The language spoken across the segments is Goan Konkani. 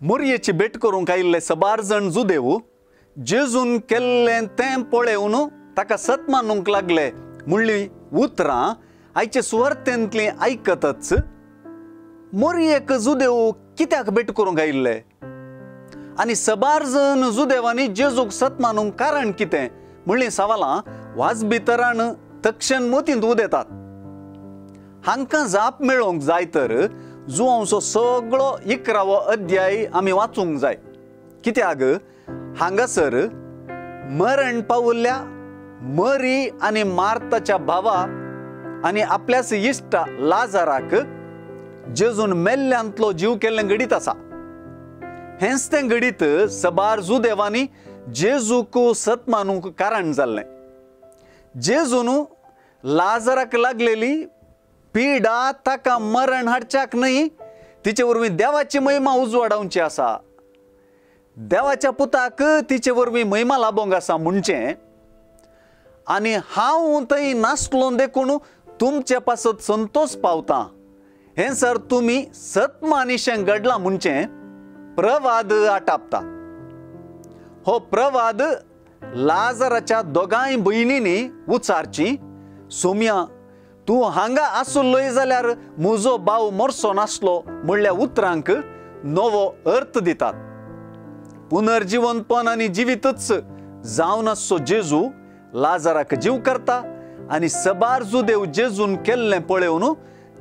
मोरयेची भेट करूंक आयिल्ले सबार जण जुदेव जेजून केल्लें तें पळेवन ताका सत मानूंक लागले म्हणली उतरां आयचे सुवार्थेंतलीं आयकतच मोरयेक जुदेव कित्याक भेट करूंक आयिल्ले आनी सबार जण जुदेवांनी जेजूक सत मानूंक कारण कितें म्हणलीं सवालां वाजभितरान तक्षण मोतींत उदेतात। हांकां जाप मेळोवंक जाय तर जुवांचो सगळो 11वो अध्याय आमी वाचूंक जाय। कित्याक हांगासर मरण पावल्ल्या मरी आनी मार्ताच्या भावा आनी आपल्याच इश्टा लाजाराक जेजून मेल्ल्यांतलो जीव केल्लें घडीत आसा। हेंच तें घडीत सबार जुदेवांनी जेजूक सत मानूंक कारण जाल्लें। जेजून लाजाराक लागलेली पिडा ताका मरण हाडच्याक न्हय, तिचे वरवीं देवाची महिमा उजवाडावची आसा, देवाच्या पुताक तिचे वरवीं महिमा लाबोवंक आसा म्हणचें आनी हांव थंय नासलो देखून तुमचे पासत संतोश पावता हें सर तुमी सतमानिशें घडलां म्हणचें प्रवाद आटापता। हो प्रवाद लाजाराच्या दोगांय भयणींनी उचारची, सोम्या तूं हांगा आसलोय जाल्यार म्हजो भाव मरचो नासलो म्हणल्या उतरांक नवो अर्थ दितात। पुनर्जिवनपण आनी जिवीतच जावन आसचो जेजू लाजाराक जीव करता आनी सबार जुदेव जेजून केल्लें पळोवन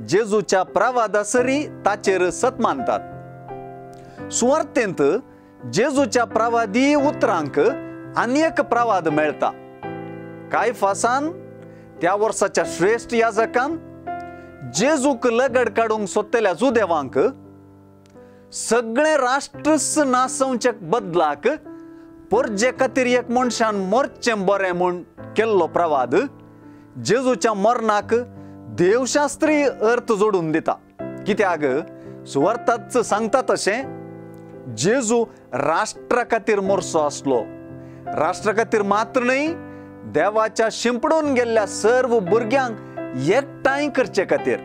जेजूच्या प्रवादा सरी ताचेर सत मानतात। सुवार्थेंत जेजूच्या प्रवादी उतरांक आनी एक प्रवाद मेळटा। कायफासान त्या वर्साच्या श्रेश्ठ याजकान जेजूक लगड काडूंक सोदतल्या जुदेवांक सगळें राष्ट्रच नासोवच्या बदलाक पोरजे खातीर एक मनशान मरचें बरें म्हूण केल्लो प्रवाद जेजूच्या मरणाक देवशास्त्रीय अर्थ जोडून दिता। कित्याक सुवार्थाच सांगता तशें जेजू राष्ट्रा खातीर मरचो आसलो, राष्ट्रा खातीर मात्र न्हय देवाच्या शिंपडून गेल्ल्या सर्व भुरग्यांक एकठांय करचे खातीर।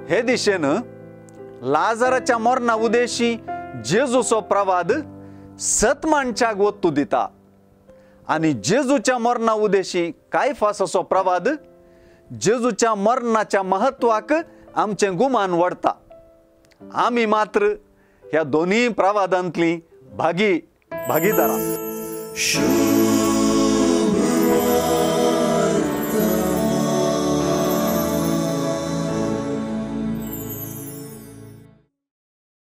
हे दिशेन लाजाराच्या मरणा उदेशी जेजूचो प्रवाद सत मानच्याक वत्तू दिता आनी जेजूच्या मरणा उदेशी कायफासाचो प्रवाद जेजूच्या मरणाच्या महत्वाक आमचें गुमान वाडटा। आमी मात्र ह्या दोनूय प्रवादांतली भागीदारां।